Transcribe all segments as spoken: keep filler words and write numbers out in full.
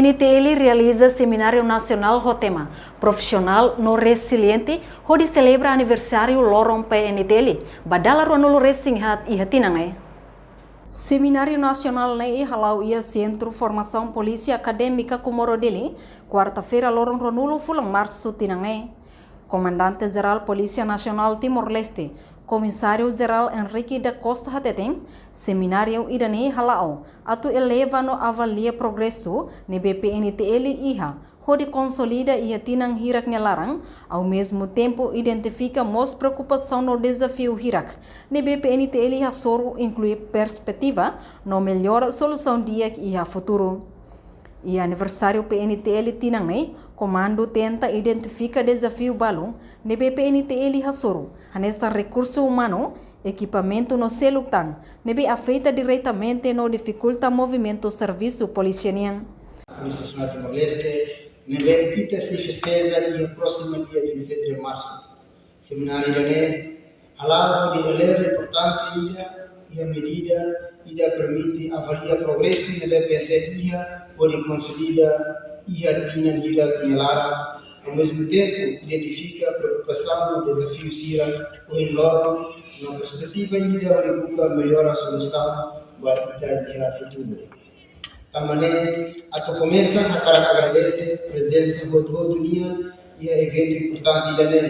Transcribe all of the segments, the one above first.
N T L realiza semináriu nasionál ho tema Profisionál no Resiliente hodi selebra aniversáriu loron P N T L ba dala ruanulu resin haat iha tinan ne'e. Semináriu nasionál ne'e hala'o iha Sentru Formasaun Polísia Akadémika Comoro Dili, kuarta-feira loron ruanulu fulan Marsu tinan ne'e. Komandante Jerál Polísia Nasionál Timor-Leste, Komisáriu Jerál Henrique da Costa hateten, semináriu ida-ne'e hala'o atu eleva no avalia progresu ne'ebé P N T L iha, hodi konsolida iha tinan hirak nia laran, ao mesmo tempo identifika mós preokupasaun no dezafiu hirak ne'ebé P N T L hasoru, inklui perspetiva no mellora solusaun di'ak iha futuru. Iha aniversáriu P N T L tinan ne'e, komandu tenta identifika dezafiu balun ne'ebé P N T L hasoru, hanesan rekursu umanu, ekipamentu no seluk tan, ne'ebé afeta diretamente no difikulta movimentu servisu polísia nian. Polísia Nasionál Timor-Leste, ne'ebé ita sei festeja iha prósimu dia vinte e sete de março. Semináriu ida-ne'e hala'o hodi eleva importánsia ida iha medida ida permite avalia progresu ne'ebé P N T L iha hodi konsolida iha tinan hirak nia laran, ao mesmo tempo identifika preokupasaun no dezafiu sira ohin loron no perspetiva ida hodi buka mellora solusaun ba ita iha futuru. Tanba ne'e, atu komesa, hakarak agradese prezensa hotu-hotu nian iha eventu importante ida-ne'e,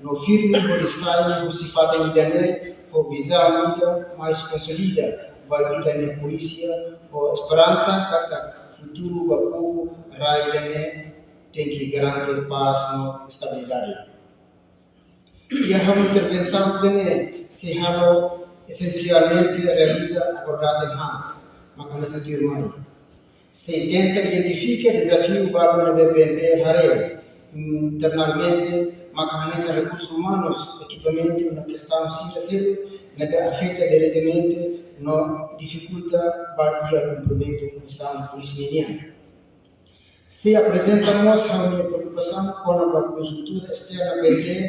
no firme hodi sai husi fatin ida-ne'e ho vizaun ida mais konsolida ba ita-nia polísia, ho esperansa katak futuru ba povu rai ida-ne'e tenke garante pás no estabilidade. Iha ha'u-nia intervensaun ida-ne'e sei halo esensialmente realiza abordajen haat, maka hanesan tuirmai. Sei tenta identifika dezafiu balun ne'ebé P N T L haree internamente, maka hanesan rekursus umanus, ekipamentu no kestaun sira seluk ne'ebé afeta diretamente no difikulta ba iha kumprimentu misaun polísia nian. Sei aprezenta mós ha'u-nia preokupasaun kona-ba konjuntura esterna P N T L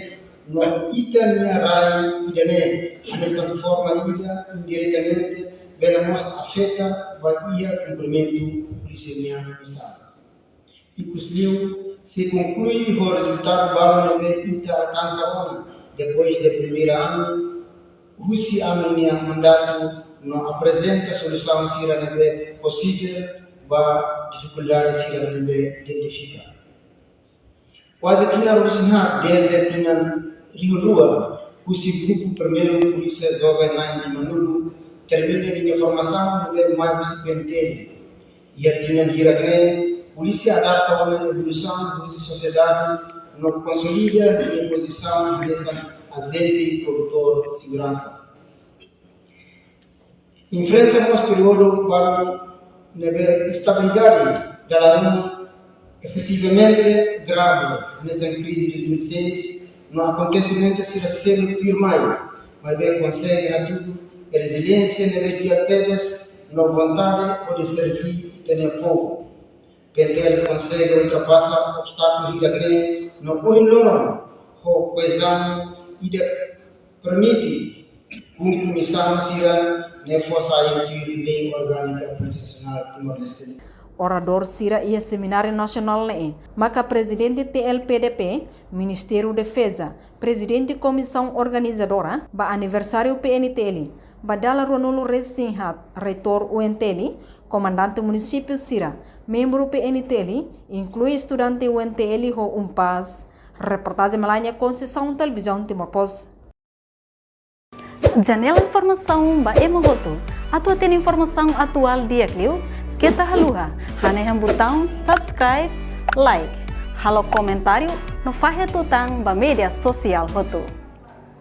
no ita-nia rai ida-ne'e, hanesan forma ida indiretamente bele mós afeta ba iha kumprimentu polísia nian misaun. Ikusliu, sei konklui ho rezultadu balun ne'ebé ita alkansa ona depois de primeira anu husi ami-nia mandatu no aprezenta solusaun sira ne'ebé posivel ba difikuldade sira ne'ebé identifika. Kuaze tinan ruanulu-resin-haat dezde tinan rihun rua, husi grupu primeiru Polísia Joven Na'in Timanulu termina ninia formasaun ne'ebé mai husi P N T L. Iha tinan hirak ne'e, polísia adapta ona evolusaun husi sosiedade no konsolida ninia pozisaun hanesan ajente produtór seguransa. Enfrenta mós períodu balun ne'ebé instabilidade dala ruma efetivamente grave, hanesan krize dois mil e seis, no akontesimentu sira seluk tuirmai, maibé konsege hatudu reziliénsia ne'ebé di'ak tebes no vontade hodi serví ita-nia povu. P N T L konsege ultrapasa obstákulu hirak ne'e no ohin loron ho koezaun ida permite kumpre misaun sira ne'e fó sai tuir lei orgánika Polísia Nasionál Timor-Leste. Oradór sira iha semináriu nasionál ne'e maka Prezidente T L P D P, Ministériu Defeza, Prezidente Komisaun Organizadora ba aniversáriu P N T L ba dala ruanulu-resin-haat, Reitór U N T L, Komandante Munisípiu sira, membru P N T L, inklui estudante U N T L ho UNPAZ. Reportajen Melania Conceição, Televizaun Timor Post. Janela informasaun ba ema hotu. Atu hatene informasaun atuál di'ak liu, keta haluha hanehan butaun subscribe, like, halo komentáriu no fahe tutan ba média sosiál hotu.